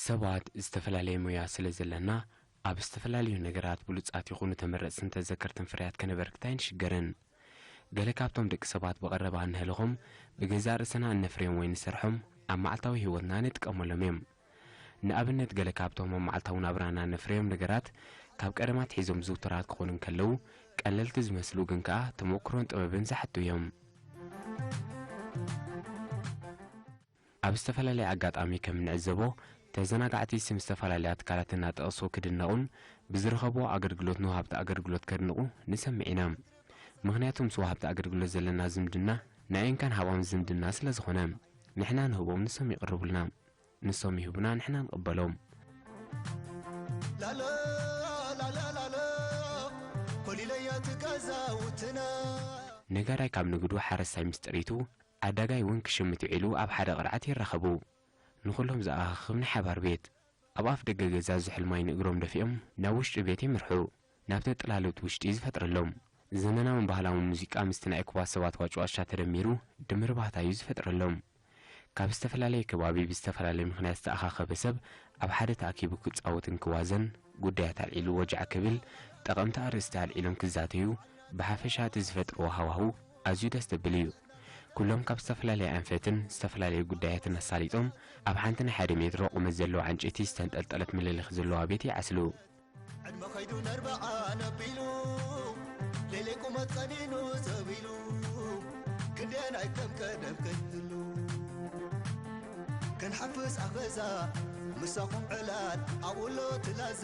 ሰባት ዝተፈላለየ ሞያ ስለ ዘለና፣ ኣብ ዝተፈላለዩ ነገራት ብሉጻት ይኹኑ ተመረጽትን ተዘከርትን ፍርያት ከነበርክት ኣይንሽገርን። ገለ ካብቶም ደቂ ሰባት ብቐረባ እንህልኾም፣ ብገዛእ ርእስና እነፍርዮም ወይ ንሰርሖም፣ ኣብ መዓልታዊ ህይወትና ንጥቀመሎም እዮም። ንኣብነት፣ ገለ ካብቶም ኣብ መዓልታዊ ናብራና እነፍርዮም ነገራት፣ ካብ ቀደም ኣትሒዞም ዝውቱራት ክኾኑ እንከለዉ፣ ቀለልቲ ዝመስሉ ግን ከኣ ተመኩሮን ጥበብን ዝሓቱ እዮም። ኣብ ዝተፈላለየ ኣጋጣሚ ከም እንዕዘቦ፣ ተዘናጋዕቲ ስም ዝተፈላለያ ትካላት እናጠቐሱ ክድነቑን ብዝረኸብዎ ኣገልግሎት ንወሃብቲ ኣገልግሎት ከድንቑ ንሰምዕ ኢና። ምኽንያቱ ምስ ወሃብቲ ኣገልግሎት ዘለና ዝምድና ናይ እንካን ሃባን ዝምድና ስለ ዝኾነ፣ ንሕና ንህቦም ንሶም ይቕርቡልና፣ ንሶም ይህቡና ንሕና ንቕበሎም። ላለ ላለ ላለ ኮሊለያ ትገዛውትና። ነጋዳይ ካብ ንግዱ፣ ሓረስታይ ምስ ጥሪቱ፣ ዓዳጋይ እውን ክሽምት ውዒሉ ኣብ ሓደ ቅርዓት ይራኸቡ። ንኹሎም ዘኣኻኽብ ናይ ሓባር ቤት። ኣብ ኣፍ ደገ ገዛ ዝሑል ማይ ንእግሮም ደፊኦም ናብ ውሽጢ ቤት ይምርሑ። ናብ ተጥላሉት ውሽጢ ዝፈጥረሎም። ዘመናውን ባህላውን ሙዚቃ ምስቲ ናይ እኩባት ሰባት ዋጭዋጫ ተደሚሩ ድምር ባህታ እዩ ዝፈጥረሎም። ካብ ዝተፈላለየ ከባቢ ብዝተፈላለየ ምኽንያት ዝተኣኻኸበ ሰብ ኣብ ሓደ ተኣኪቡ ክጻወትን ክዋዘን፣ ጉዳያት ኣልዒሉ ወጃዕ ክብል፣ ጠቐምቲ ኣርእስቲ ኣልዒሎም ክዛተዩ፣ ብሓፈሻ እቲ ዝፈጥርዎ ሃዋህው ኣዝዩ ደስ ዘብል እዩ። ኩሎም ካብ ዝተፈላለየ ኣንፈትን ዝተፈላለየ ጉዳያትን ኣሳሊጦም ኣብ ሓንቲ ናይ ሓደ ሜትሮ ቁመት ዘለዋ ዕንጨይቲ ዝተንጠልጠለት ምልልኽ ዘለዋ ቤት ይዓስሉ። ዕድመ ኸይዱ ነርብዓ ነቢሉ፣ ሌሊ ቁመት ቀኒኑ ዘቢሉ፣ ክንደየናይ ከም ቀደም ከይህሉ። ክንሓፍስ ኣኽበዛ ምሳኹም ዕላል ኣብኡሎ ትላዛ፣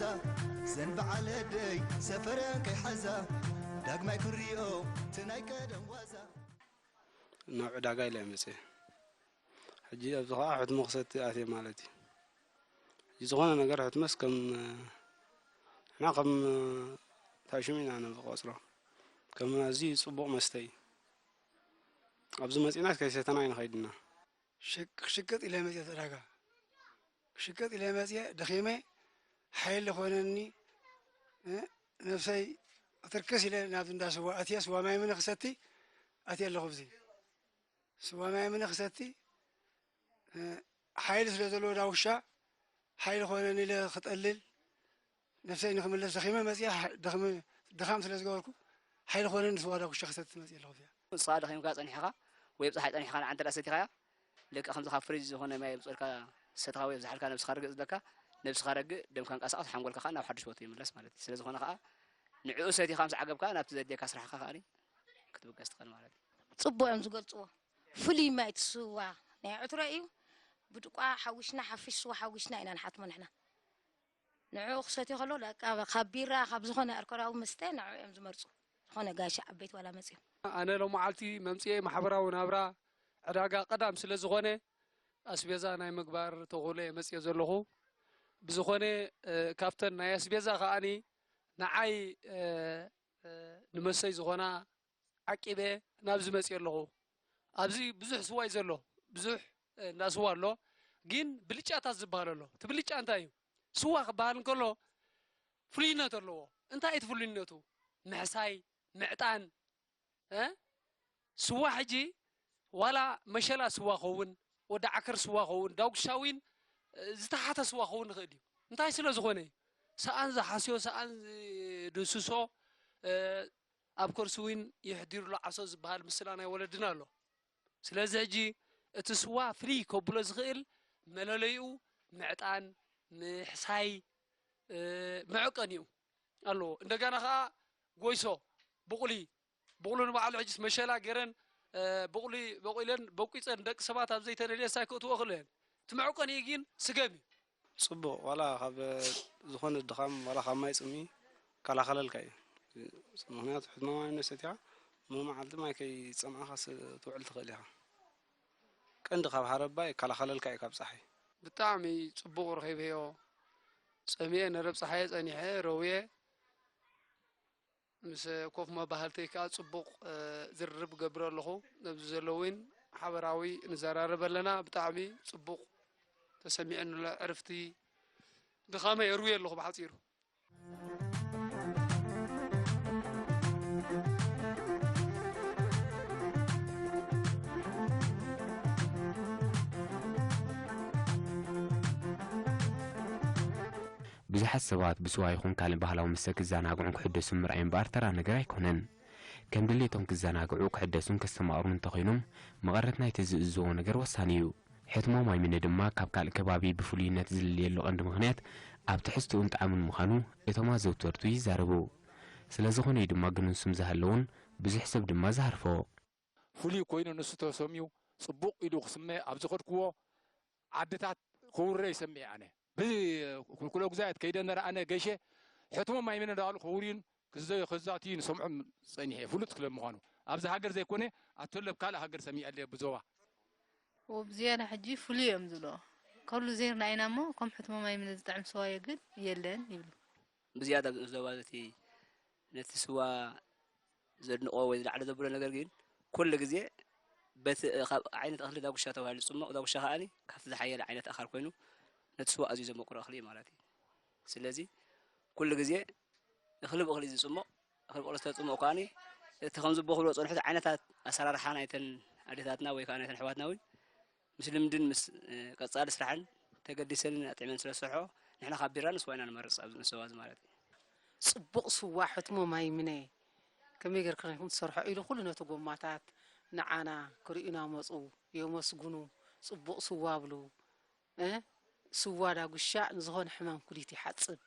ዘን በዓል ኣደይ ሰፈረን ከይሓዛ፣ ዳግማይ ክንሪኦ እቲ ናይ ቀደም ዋዛ። ናብ ዕዳጋ ኢለ እየ መፅየ። ሕጂ ኣብዚ ኸዓ ሕትሞ ክሰቲ ኣትየ ማለት እዩ። ሕጂ ዝኾነ ነገር ሕትመስ ከም ንሕና ከም ታሽሙ ኢና ንቆፅሮ። ከም ኣዝዩ ፅቡቕ መስተ እዩ። ኣብዚ መፂናስ ከይሰተና ኣይንኸይድና። ሽቅ-፣ ክሽቅጥ ኢለ መፅየ ዕዳጋ። ክሽቅጥ ኢለ መፅየ ደኺመ ሓይሊ ኾነኒ፣ እ፣ ነብሰይ ክትርክስ ኢለ ናብዚ እንዳ ስዋ ኣትየ ስዋ ማይ ምነ ክሰቲ ኣትየ ኣለኹ። ብዚ ስዋ ማይ ምነ ክሰቲ፣ እ፣ ሓይሊ ስለ ዘለዎ ዳውሻ ሓይሊ ኾነኒ ኢለ ክጠልል ነብሰይ ንክምለስ ደኺመ መፅየ፣ ሓ-፣ ደኽመ-፣ ድኻም ስለ ዝገበርኩ ሓይሊ ኾነኒ ስዋ ዳውሻ ክሰቲ መፅየ ኣለኹ። እዚኣ ንስኻ ደኺምካ ጸኒሕኻ ወይ ኣብ ጸሓይ ጸኒሕኻ ንዓ እንተ ደኣ ሰቲኻያ፣ ልክዕ ከምዚ ካብ ፍሪጅ ዝኾነ ማይ የምጽኡልካ ዝሰትኻ ወይ ዝሓልካ ነብስኻ ርግእ ዝብለካ፣ ነብስኻ ረግእ፣ ደምካ ይንቀሳቐስ፣ ሓንጎልካ ከኣ ናብ ሓድሽ ቦትኡ ይምለስ ማለት እዩ። ስለ ዝኾነ ከኣ ንዕኡ ሰቲኻ ምስ ዓገብካ ናብቲ ዘድልየካ ስራሕኻ ከኣ ክትብገስ ትኽእል ማለት እዩ። ጽቡቕ እዮም ዝገልጽዎ። ፍሉይ ማይ እቲ ስዋ ናይ ዕትሮ እዩ። ብድቋ ሓዊስና፣ ሓፊሽ ስዋ ሓዊስና ኢና ንሓትሞ ንሕና። ንዕኡ ክሰትዮ ከሎ፣ ደቃ ካብ ቢራ፣ ካብ ዝኾነ ኣልኮላዊ መስተ ንዕኡ እዮም ዝመርጹ። ዝኾነ ጋሻ ዓበይቲ ዋላ መጺኦም። ኣነ ሎመዓልቲ መምጽኤ ማሕበራዊ ናብራ ዕዳጋ ቀዳም ስለ ዝኾነ፣ ኣስቤዛ ናይ ምግባር ተኽእሎ እየ መጽኤ ዘለኹ። ብዝኾነ፣ እ፣ ካብተን ናይ ኣስቤዛ ከኣኒ ንዓይ፣ እ፣ እ፣ ንመሰይ ዝኾና ዓቂበ ናብዚ መፅየ ኣለኹ። ኣብዚ ብዙሕ ስዋ እዩ ዘሎ፣ ብዙሕ፣ እ፣ እንዳ ስዋ ኣሎ። ግን ብልጫታት ዝበሃል ኣሎ። እቲ ብልጫ እንታይ እዩ? ስዋ ክበሃል እንከሎ ፍሉይነት ኣለዎ። እንታይ እዩ እቲ ፍሉይነቱ? ምሕሳይ፣ ምዕጣን፣ እ? ስዋ ሕጂ ዋላ መሸላ ስዋ ኸውን፣ ወዲ ዓከር ስዋ ኸውን፣ ዳጉሻ ዊን፣ እ፣ ዝተሓተ ስዋ ኸውን ይኽእል እዩ። እንታይ ስለ ዝኾነ እዩ? ሰኣን ዝሓስዮ፣ ሰኣን ዝድህስሶ፣ እ፣ ኣብ ከርሱ እውን የሕዲሩ ኣሎ ዓሶ ዝበሃል ምስላ ናይ ወለድና ኣሎ። ስለዚ ሕጂ እቲ ስዋ ፍልይ ከብሎ ዝኽእል መለለይኡ ምዕጣን፣ ምሕሳይ፣ እ፣ መዐቀኒኡ ኣለዎ። እንደገና ኸዓ ጎይሶ፣ ብቑሊ፣ ብቑሊ ንባዕሉ ሕጂስ መሸላ ገይረን፣ እ፣ ብቑሊ በቑለን በቂፀን ደቂ ሰባት ኣብ ዘይተደልየ ሳይ ክእትዎ ይኽእሉ እየን። እቲ መዐቀኒኡ ግን ስገም እዩ። ጽቡቕ፣ ዋላ ካብ ዝኾነ ድኻም፣ ዋላ ካብ ማይ ጽምኢ ይከላኸለልካ እዩ። ምኽንያቱ፣ ሕትመ ማይ ሰቲኻ፣ ሙሉእ መዓልቲ ማይ ከይጸምኣኻ ስ-፣ ትውዕል ትኽእል ኢኻ። ቀንዲ ካብ ሃረባ ይከላኸለልካ እዩ ካብ ጸሓይ። ብጣዕሚ ጽቡቕ ረኺበዮ። ጸሚኤ፣ ነረብ ጸሓየ ጸኒሐ፣ ረውየ፣ ምስ ኮፍ መባህልተይ ከኣ ጽቡቕ፣ እ፣ ዝርርብ እገብር ኣለኹ። ነብዚ ዘለዉ እውን ሓበራዊ ንዘራረብ ኣለና። ብጣዕሚ ጽቡቕ ተሰሚዑኒ ኣሎ። ዕርፍቲ ድኻመይ የርውየ ኣለኹ ብሓጺሩ። ብዙሓት ሰባት ብስዋ ይኹን ካልእ ባህላዊ መስተ ክዘናግዑን ክሕደሱን ምርኣይ እምበኣር ተራ ነገር ኣይኮነን። ከም ድሌቶም ክዘናግዑ፣ ክሕደሱን ከስተማቕሩን እንተኾይኖም፣ መቐረት ናይቲ ዝእዝዝዎ ነገር ወሳኒ እዩ። ሕትሞ ማይ ምነ ድማ ካብ ካልእ ከባቢ ብፍሉይነት ዝልለየሉ ቀንዲ ምኽንያት ኣብ ትሕዝትኡን ጣዕሙን ምዃኑ እቶም ኣዘውተርቱ ይዛረቡ። ስለ ዝኾነ እዩ ድማ ግኑን ስም ዝሃለዎን ብዙሕ ሰብ ድማ ዝሃርፎ። ፍሉይ ኮይኑ ንሱ ተሰምዩ ጽቡቕ ኢሉ ክስመ ኣብ ዝኸድክዎ ዓድታት ክውረ ይሰምዕ ኣነ። ብኩለ ጉዛየት ከይደ ነረ ኣነ ገይሸ ሕትሞ ማይ ምነ እንዳበሉ ክውርዩን ክዘ-፣ ክዛትዩን ሰምዖም ጸኒሐ። ፍሉጥ ክለ ምዃኑ ኣብዚ ሃገር ዘይኮነ ኣተለብ ካልእ ሃገር ሰሚዐ ኣለየ ብዞባ። ወብዝያዳ ሕጂ ፍሉይ እዮም ዝብሎ። ከሉ ዜርና ኢና እሞ ከም ሕትሞ ማይ ምነ ዝጥዕም ስዋ ግን የለን ይብሉ። ብዝያዳ ኣብዚ ዞባ እቲ ነቲ ስዋ ዘድንቖ ወይ ዝለዓለ ዘብሎ ነገር ግን ኩሉ ግዜ በቲ ካብ ዓይነት እኽሊ ዳጉሻ ተባሂሉ ዝጽሞቕ፣ ዳጉሻ ከኣኒ ካብቲ ዝሓየለ ዓይነት ኣኻል ኮይኑ ነቲ ስዋ ኣዝዩ ዘመቁሮ እኽሊ እዩ ማለት እዩ። ስለዚ ኩሉ ግዜ እኽሊ ብእኽሊ ዝጽሞቕ፣ እኽሊ ብእኽሊ ዝተጽሞቕ ከኣኒ እቲ ከም ዝቦ ክብሎ ዝጸንሑት ዓይነታት ኣሰራርሓ ናይተን ኣዴታትና ወይ ከኣ ናይተን ኣሕዋትና እውን ምስ ልምድን ምስ፣ እ፣ ቀጻሊ ስራሕን ተገዲሰንን ኣጥዕመን ስለ ዝሰርሖ፣ ንሕና ካብ ቢራ ንስዋ ኢና ንመርጽ ኣብዚ ንስዋ እዚ ማለት እዩ። ጽቡቕ ስዋ ሕትሞ ማይ ምነ ከመይ ጌርካ ኢኹም ትሰርሖ ኢሉ ኩሉ ነቲ ጎማታት ንዓና ክርእዩና መጹ፣ የመስግኑ፣ ጽቡቕ ስዋ ብሉ። እ፣ ስዋ ዳጉሻ ንዝኾነ ሕማም ኩሊት ይሓጽብ።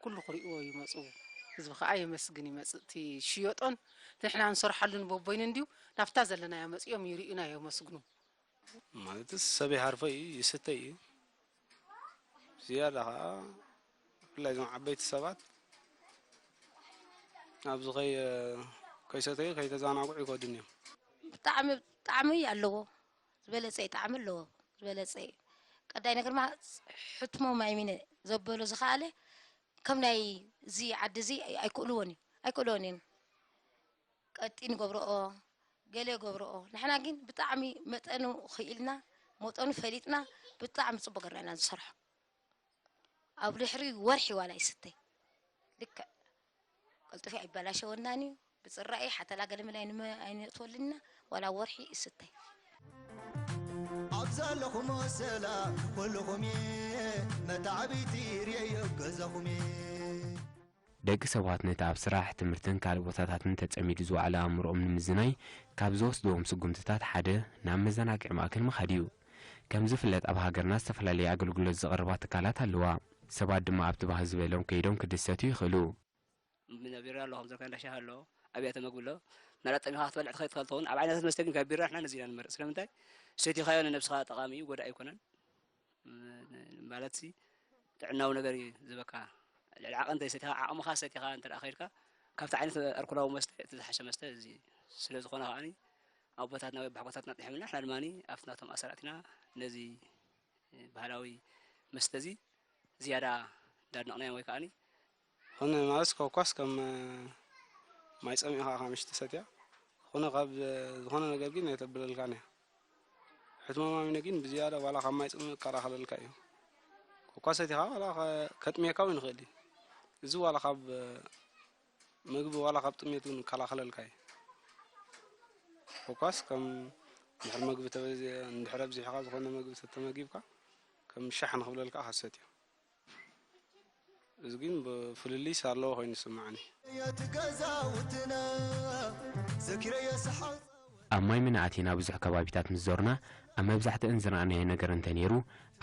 ኩሉ ክርእይዎ ይመጹ። ህዝቢ ከኣ የመስግን ይመጽእ። እቲ ዝሽየጦን እቲ ንሕና ንሰርሓሉን በቦይኑ እንድዩ ናብታ ዘለናዮ መጺኦም ይርእዩና የመስግኑ። ማለትስ ሰብ ይሃርፎ እዩ፣ ይስተ እዩ። ዝያዳ ከኣ ብፍላይ እዞም ዓበይቲ ሰባት ኣብዚ ከይ-፣ ከይሰተዩ ከይተዘናግዑ ይከዱን እዮም። ብጣዕሚ፣ ብጣዕሚ ኣለዎ። ዝበለጸ እዩ፣ ጣዕሚ ኣለዎ። ዝበለጸ እዩ። ቀዳይ ነገር ድማ ሕትሞ ማይ ሚነ ዘበሎ ዝኸኣለ ከም ናይ እዚ ዓዲ እዚ ኣይክእልዎን እዩ። ኣይክእልዎን እየን። ቀጢን ገብረኦ፣ ገለ ገብረኦ። ንሕና ግን ብጣዕሚ መጠኑ ክኢልና፣ መጠኑ ፈሊጥና፣ ብጣዕሚ ጽቡቅ ገርና ኢና ንሰርሖ። ኣብ ድሕሪ ወርሒ ዋላ ይስተ። ልክዕ። ቀልጡፊ ኣይበላሸወናን እዩ። ብጽራይ ሓተላ ገለ መለ ኣይንመ-፣ ኣይነእትወልና፣ ዋላ ወርሒ ይስተ። ኣብ ዘለኹሞ ሰላም ኩልኹም እየ፣ መታዕቢቲ ርእየ ገዛኹም እየ። ደቂ ሰባት ነቲ ኣብ ስራሕ፣ ትምህርትን ካልእ ቦታታትን ተጸሚዱ ዝወዓለ ኣእምሮኦም ንምዝናይ ካብ ዝወስድዎም ስጉምትታት ሓደ ናብ መዘናግዒ ማእከል ምኻድ እዩ። ከም ዝፍለጥ ኣብ ሃገርና ዝተፈላለየ ኣገልግሎት ዘቕርባ ትካላት ኣለዋ። ሰባት ድማ ኣብቲ ባህ ዝበሎም ከይዶም ክድሰቱ ይኽእሉ። ቢራ ኣሎ፣ ከም ዘልካ እንዳ ሻሂ ኣሎ፣ ኣብያተ መግቢ ኣሎ። ምናልባት ጠሚኻ ክትበልዕ ትኸይድ ትኽእል ትኸውን። ኣብ ዓይነታት መስተ ግን ካብ ቢራ ንሕና ነዚ ኢና ንመርጽ። ስለምንታይ? ሰቲኻዮ ንነብስኻ ጠቓሚ እዩ፣ ጎዳኢ ኣይኮነን። ም-፣ ማለትሲ ጥዕናዊ ነገር እዩ ዝህበካ። ልዕሊ ዓቐን እንተይሰቲኻ፣ ዓቕምኻ ሰቲኻ እንተ ደኣ ከይድካ፣ ካብቲ ዓይነት ኣልኮላዊ መስተ እቲ ዝሓሸ መስተ እዚ ስለ ዝኾነ ከኣኒ፣ ኣቦታትና ወይ ኣቦሓጎታትና ኣጥሒሙልና፣ ንሕና ድማኒ ኣብቲ ናቶም ኣሰር ኣቲና ነዚ ባህላዊ መስተ እዚ ዝያዳ እንዳድነቕናዮ ወይ ከኣኒ፣ ኮነ ማለት ኮኳስ ከም ማይ ጸሚእኻ ካብ ምሽቲ ሰትያ፣ ኮነ ካብ ዝኾነ ነገር ግን ኣይተብለልካን እያ። ሕትሞ ማሚነ ግን ብዝያዳ ዋላ ካብ ማይ ጽምእ ይከላኸለልካ እዩ። ኮኳስ ሰቲኻ ዋላ ከ-፣ ከጥምየካ እውን ይኽእል እዩ። እዚ ዋላ ካብ መግቢ ዋላ ካብ ጥሜት እውን ይከላኸለልካ እዩ። ኮኳስ ከም እንድሕር መግቢ ተበዚ-፣ እንድሕር ኣብዚሕኻ ዝኾነ መግቢ ተተመጊብካ ከም ሻሕ ንኽብለልካ ከሰት እዩ። እዚ ግን ብፍልልይስ ኣለዎ ኮይኑ ይስምዓኒ። እቲ ገዛውትና ዘኪረዮ ሰሓቕ ኣብ ማይ ምነ ኣቲና ብዙሕ ከባቢታት ምስ ዞርና፣ ኣብ መብዛሕትአን ዝረኣናዮ ነገር እንተ ነይሩ፣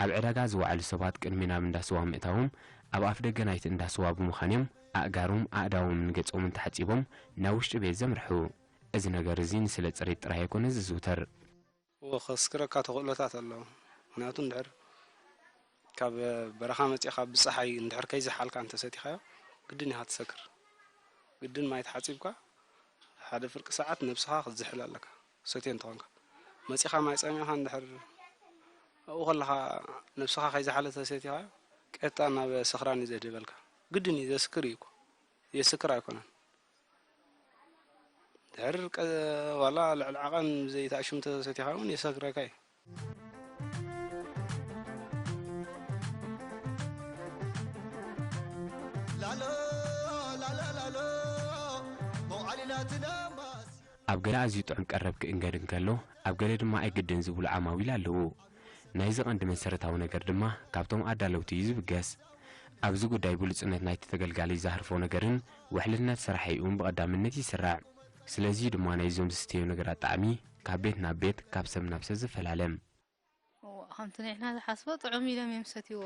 ኣብ ዕዳጋ ዝወዓሉ ሰባት ቅድሚ ናብ እንዳ ስዋ ምእታዎም፣ ኣብ ኣፍ ደገ ናይቲ እንዳ ስዋ ብምዃን እዮም ኣእጋሮም፣ ኣእዳዎምን ገጾምን ተሓጺቦም ናብ ውሽጢ ቤት ዘምርሑ። እዚ ነገር እዚ ንስለ ጽሬት ጥራይ ኣይኮነ ዝዝውተር። እወ፣ ከስክረካ ተኽእሎታት ኣለዎ። ምኽንያቱ እንድሕር ካብ በረኻ መጺእኻ ብጸሓይ እንድሕር ከይዘሓልካ እንተሰቲኻዮ፣ ግድን ኢኻ ትሰክር። ግድን ማይ ተሓጺብካ፣ ሓደ ፍርቂ ሰዓት ነብስኻ ክትዝሕል ኣለካ፣ ሰትዮ እንተኾንካ። መጺኻ ማይ ጸሚእኻ እንድሕር ኣብኡ ከለኻ ነብስኻ ከይዘሓለ ተሰቲኻዮ፣ ቀጥታ ናብ ስኽራን እዩ ዘድህበልካ። ግድን እዩ፣ ዘስክር እዩ እኮ። የስክር ኣይኮነን። ድሕር ቀ-፣ ዋላ ልዕሊ ዓቐን ዘይተኣሽሙ ተሰቲኻ እውን የሰክረካ እዩ። ላሎ፣ ላሎ፣ ላሎ፣ መውዓሊ ናትና ማስ። ኣብ ገለ ኣዝዩ ጥዑም ቀረብ ክእንገድ እንከሎ፣ ኣብ ገለ ድማ ኣይግድን ዝብሉ ዓማዊል ኣለዉ። ናይዚ ቀንዲ መሰረታዊ ነገር ድማ ካብቶም ኣዳለውቲ እዩ ዝብገስ። ኣብዚ ጉዳይ ብሉጽነት ናይቲ ተገልጋሊ ዘህርፎ ነገርን ውሕልነት ስራሕኡን ብቐዳምነት ይስራዕ። ስለዚ ድማ ናይዞም ዝስተዩ ነገራት ጣዕሚ ካብ ቤት ናብ ቤት፣ ካብ ሰብ ናብ ሰብ ዝፈላለ። እዋ፣ ከምቲ ንሕና ዝሓስቦ ጥዑም ኢሎም እዮም ዝሰትይዎ።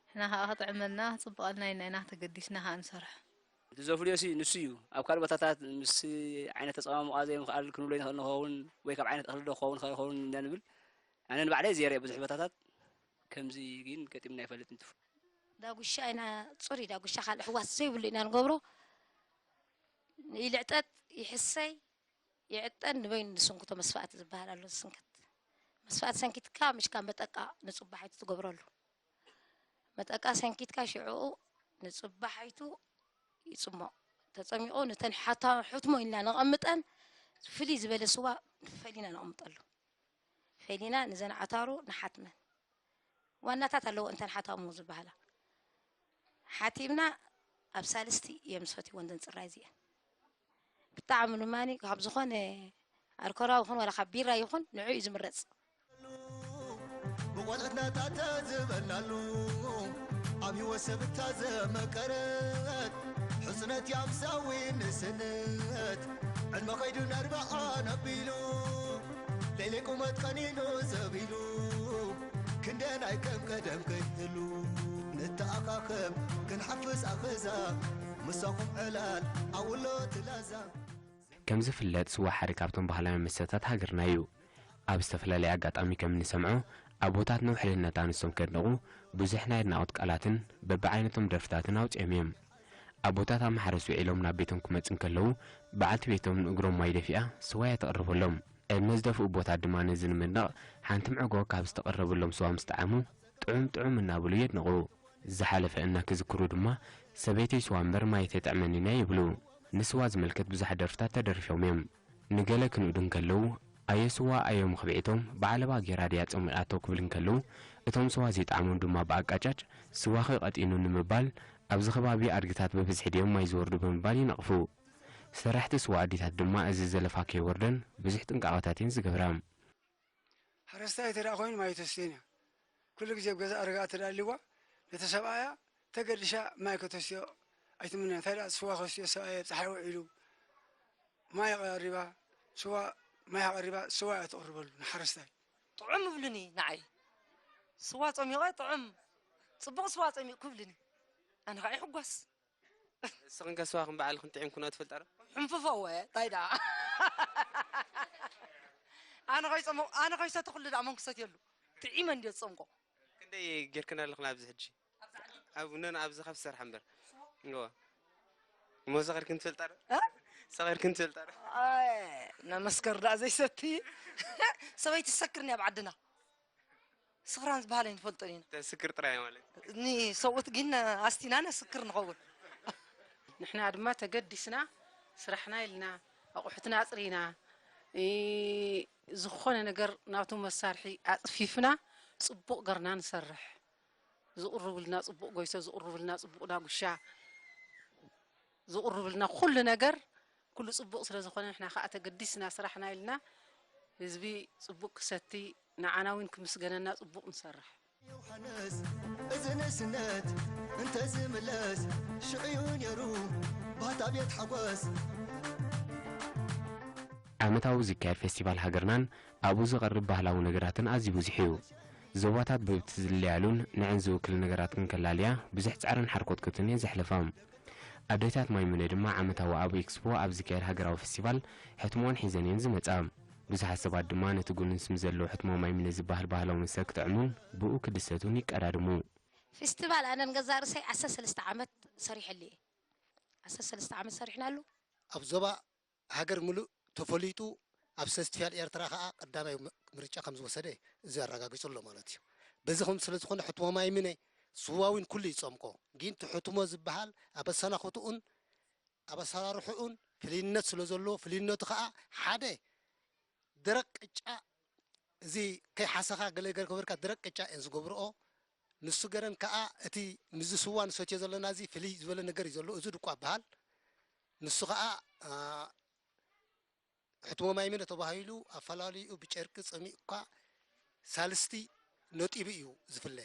ንሕና ከዓ ክጥዕመልና፣ ክፅብቐልና ኢልና ኢና ተገዲስና ከዓ ንሰርሖ። እቲ ዘፍልዮ ሲ ንሱ እዩ። ኣብ ካልእ ቦታታት ምስ ዓይነት ኣፀማምቋ ዘይምኽኣል ክንብሎ ይንኽእል ንኸውን፣ ወይ ካብ ዓይነት እኽሊ ዶ ክኸውን፣ ከይኸውን ኢና ንብል። ኣነ ንባዕለይ ዜረ ብዙሕ ቦታታት ከምዚ ግን ገጢምና ኣይፈልጥን። ትፉ ዳጉሻ ኢና፣ ፅሩይ ዳጉሻ ካልእ ሕዋስ ዘይብሉ ኢና ንገብሮ። ይልዕጠጥ፣ ይሕሰይ፣ ይዕጠን፣ ንበይኑ ዝስንክቶ መስፋእቲ ዝበሃል ኣሎ። ዝስንከት መስፋእቲ ሰንኪትካ፣ ምሽካ መጠቃ ንፅባሒቱ ትገብረሉ። መጠቃ ሰንኪትካ፣ ሽዕኡ ንፅባሒቱ ይፅሞቕ። ተፀሚቑ፣ ነተን ሓታ-፣ ሕትሞ ኢልና ነቐምጠን፣ ፍልይ ዝበለ ስዋ ፈሊና ነቐምጠሉ። ፈሊና ንዘን ዓታሩ ንሓትመን። ዋናታት ኣለዎ እንተን ሓታሙ ዝበሃላ። ሓቲምና ኣብ ሳልስቲ እዮም ዝፈትይዎ እንተን ፅራይ እዚአን። ብጣዕሚ ድማ ካብ ዝኾነ ኣልኮላዊ ይኹን ዋላ ካብ ቢራ ይኹን ንዑ እዩ ዝምረፅ። ብቆልዕትና ታተ ዝበልናሉ ኣብ ህይወት ሰብ እታ ዘመቀረት ሕፅነት ያምሳዊ ንስነት ዕድመ ኸይዱ ነርባዓን ኣቢሉ ለይለይ ቁመት ቀኒኑ ዘቢሉ ክንደናይ ከም ቀደም ከይህሉ ንተኣኻኸብ ክንሓፍስ ኣኸዛ ምሳኹም ዕላል ኣውሎ ትላዛ ከም ዝፍለጥ፣ ስዋ ሓደ ካብቶም ባህላዊ መስተታት ሃገርና እዩ። ኣብ ዝተፈላለየ ኣጋጣሚ ከም እንሰምዖ፣ ኣቦታትና ውሕልነት ኣንስቶም ከድንቑ ብዙሕ ናይ ኣድናቖት ቃላትን በብዓይነቶም ደርፍታትን ኣውጺኦም እዮም። ኣቦታት ኣብ ማሕረስ ውዒሎም ናብ ቤቶም ክመጹ እንከለዉ፣ በዓልቲ ቤቶም ንእግሮም ማይ ደፊኣ ስዋ እያ ተቕርበሎም። ዕድመ ዝደፍኡ ኣቦታት ድማ ነዚ ንምድናቕ ሓንቲ መዕጎ ካብ ዝተቐረበሎም ስዋ ምስ ጠዓሙ፣ ጥዑም ጥዑም እናበሉ የድንቑ። ዝሓለፈ እናክዝክሩ ድማ፣ ሰበይተይ ስዋ እምበር ማይ ኣይተጥዕመንን እያ ይብሉ። ንስዋ ዝምልከት ብዙሓት ደርፍታት ተደሪፎም እዮም። ንገለ ክንእዱ እንከለዉ፣ ኣየ ስዋ ኣየ መኽብዒቶም፣ ብዓለባ ገይራ ድያ ጸሚቓቶ ክብል እንከለዉ፣ እቶም ስዋ ዘይጠዓሞም ድማ ብኣቃጫጭ፣ ስዋኺ ቀጢኑ ንምባል፣ ኣብዚ ከባቢ ኣድግታት ብብዝሒ ድዮም ማይ ዝወርዱ ብምባል ይነቕፉ። ሰራሕቲ ስዋ ኣዲታት ድማ እዚ ዘለፋ ከይወርደን ብዙሕ ጥንቃቐታት እየን ዝገብራ። ሓረስታይ ተደኣ ኮይኑ ማይ ተስትየን እያ። ኩሉ ግዜ ኣብ ገዛ ኣረጋኣ ተዳልዋ ነቲ ሰብኣያ ተገድሻ ማይ ከተስትዮ ኣይትምነን። እንታይ ደኣ ስዋ ከስትዮ ሰብኣየ ኣብ ፀሓይ ውዒሉ ማይ ቀሪባ ስዋ ማይ ቀሪባ ስዋ እያ ተቕርበሉ ንሓረስታይ። ጥዑም እብሉኒ ንዓይ። ስዋ ጸሚቐ ጥዑም፣ ጽቡቕ ስዋ ጸሚቕኩ እብሉኒ። ኣነ ኸኣ ይሕጎስ። ንስኽን ከ ስዋኽን ባዕልኽን ጥዒምክንኦ ትፈልጣ ዶ? ሕንፍፎ እወ ታይ ደኣ ኣነ ከይፀሞ ኣነ ከይሰተኹሉ ደኣ መን ክሰትየሉ ጥዒመ እንድየ ዝፀምቆ። ክንደይ ጌርክን ኣለኽን ኣብዚ ሕጂ? ኣብ ነን ኣብዚ ካብ ዝሰርሓ እምበር እወ እሞ ሰኺርክን ትፈልጣ ዶ? እ? ሰኺርክን ትፈልጣ ዶ? ኣይ ነመስከር ደኣ ዘይሰቲ ሰበይቲ ትሰክርን እያ ኣብ ዓድና። ስኽራን ዝበሃል ኣይንፈልጦን ኢና። ተስክር ጥራይ ማለት። ንሰብኡት ግን ኣስቲና ነስክር ንኸውን። ንሕና ድማ ተገዲስና ስራሕና ኢልና ኣቑሑትና ኣፅሪና እ ዝኾነ ነገር ናቱ መሳርሒ ኣፅፊፍና ፅቡቕ ገርና ንሰርሕ። ዝቕርብልና ፅቡቕ ጎይቶ፣ ዝቕርብልና ፅቡቕ ዳጉሻ፣ ዝቕርብልና ኩሉ ነገር ኩሉ ፅቡቕ ስለ ዝኾነ ንሕና ከዓ ተገዲስና ስራሕና ኢልና ህዝቢ ፅቡቕ ክሰቲ ንዓና እውን ክምስገነና ፅቡቕ ንሰርሕ። ዮሃንስ እዚ ንእስነት እንተዝምለስ ሽዑ እዩ ነይሩ ባህታ ቤት ሓጎስ። ዓመታዊ ዝካየድ ፌስቲቫል ሃገርናን ኣብኡ ዝቐርብ ባህላዊ ነገራትን ኣዝዩ ብዙሕ እዩ። ዞባታት ብብቲ ዝልለያሉን ንዐን ዝውክል ነገራትን ከላልያ ብዙሕ ጻዕርን ሓርኮትኮትን እየን ዘሕለፋ። ኣዴታት ማይሙነ ድማ ዓመታዊ ኣብ ኤክስፖ ኣብ ዝካየድ ሃገራዊ ፈስቲቫል ሕትሞን ሒዘን እየን ዝመጻ። ብዙሓት ሰባት ድማ ነቲ ጉኑን ስም ዘለዎ ሕትሞ ማይሙነ ዝበሃል ባህላዊ መስተ ክጥዕሙን ብኡ ክድሰቱን ይቀዳድሙ። ፊስቲቫል ኣነን ገዛ ርእሰይ ዓሰርተ ሰለስተ ዓመት ሰሪሐሉ እየ። ዓሰርተ ሰለስተ ዓመት ሰሪሕናሉ። ኣብ ዞባ ሃገር ምሉእ ተፈሊጡ ኣብ ሰስቲፋል ኤርትራ ከኣ ቀዳማይ ምርጫ ከም ዝወሰደ እዚ ኣረጋጊጹ ኣሎ ማለት እዩ። በዚ ከም ስለ ዝኾነ ሕትሞ ማይ ምነ ስዋዊን ኩሉ ይጸምቆ። ግን እቲ ሕትሞ ዝበሃል ኣብ ኣሰናኽትኡን ኣብ ኣሰራርሕኡን ፍልይነት ስለ ዘለዎ ፍልይነቱ ከኣ ሓደ ደረቕ ቅጫ እዚ ከይሓሰኻ ገለ ገለ ክበርካ ደረቕ ቅጫ እየን ዝገብርኦ። ንሱ ገረን ከኣ እቲ ምስዚ ስዋ ንሰትዮ ዘለና እዚ ፍልይ ዝበለ ነገር እዩ ዘሎ። እዚ ድቋ ይበሃል። ንሱ ከኣ ሕትሞ ማይምነ ተባሂሉ ኣፈላልይኡ ብጨርቂ ጸሚቕካ ሳልስቲ ነጢቡ እዩ ዝፍለ።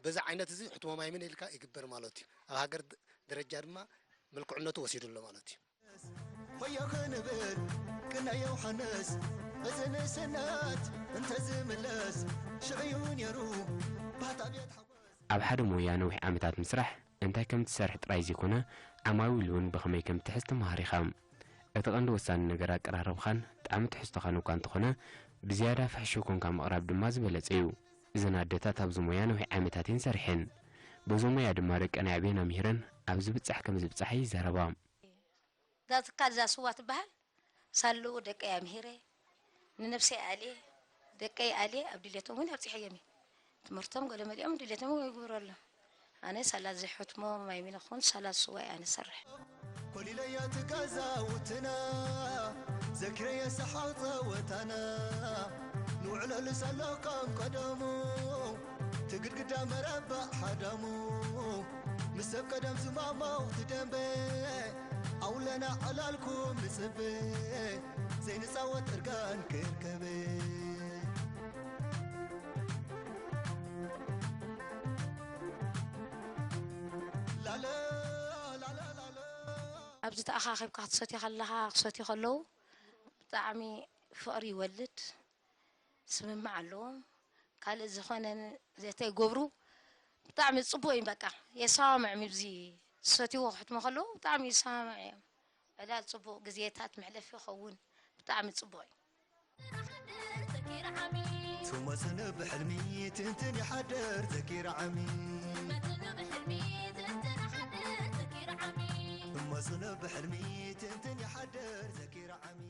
በዚ ዓይነት እዚ ሕትሞ ማይምን ኢልካ ይግበር ማለት እዩ። ኣብ ሃገር ድ- ደረጃ ድማ ምልክዕነቱ ወሲዱ ኣሎ ማለት እዩ። ሆዮ ክንብል ቅነ ዮሃንስ፣ እዚ ንእስነት እንተዝምለስ ሽዑ እዩ ነይሩ ባህታ ቤት ሓጎስ። ኣብ ሓደ ሞያ ነዊሕ ዓመታት ምስራሕ እንታይ ከም ትሰርሕ ጥራይ ዘይኮነ፣ ዓማዊል እውን ብኸመይ ከም ትሕዝ ትመሃር ኢኻ። እቲ ቀንዲ ወሳኒ ነገር ኣቀራርብኻን ጣዕሚ ትሕዝቶኻን እኳ እንተኾነ፣ ብዝያዳ ፍሕሹው ኮንካ ምቕራብ ድማ ዝበለጸ እዩ። እዘን ኣደታት ኣብዚ ሞያ ነዊሕ ዓመታት እየን ሰሪሐን። በዞም ሞያ ድማ ደቀን ኣዕብየን ኣምሂረን ኣብ ዝብጻሕ ከም ዝብጻሓ ይዛረባ። እዛ ትካል እዛ ስዋ ትበሃል ሳልኡ ደቀይ ኣምሂረ ንነብሰይ ኣልየ ደቀይ ኣልየ ኣብ ድሌቶም እውን ኣብፅሐዮም እዩ ትምህርቶም ገለ መሊኦም ድሌቶም እውን ይግብረሎም ኣነ ሳላት ዝሕትሞ ማይ ሚነኹን ሳላት ስዋይ ኣነ ሰርሕ ኮሊለያ ትጋዛውትና ዘኪረየ ሰሓቕ ጸወታና ንውዕለሉ ሰለኻም ቀደሙ ትግድግዳ መረባእ ሓዳሙ ምስ ሰብ ቀደም ዝማማው ትደንበ ኣውለና ዕላልኩም ንጽበ ዘይንጻወት እርጋን ክርከበ ላለ ላለ ላለ ኣብዚ ተኣኻኺብካ ክትሰትዮ ከለኻ ክሰትዩ ከለዉ ብጣዕሚ ፍቕሪ ይወልድ ስምምዕ ኣለዎም ካልእ ዝኾነ ዘተይገብሩ ብጣዕሚ ፅቡቅ እዩ በቃ የሰማምዕም ኣብዚ ዝሰትይዎ ክሕትሙ ከለዉ ብጣዕሚ ይሰማምዕ እዮም ዕላል ፅቡቅ ግዜታት መሕለፊ ይኸውን ብጣዕሚ ፅቡቅ እዩ ትመፅን ብሕልሚ ትንትን ይሓድር ዘኪር ዓሚ ትመፅን ብሕልሚ ትንትን ይሓድር ዘኪር ዓሚ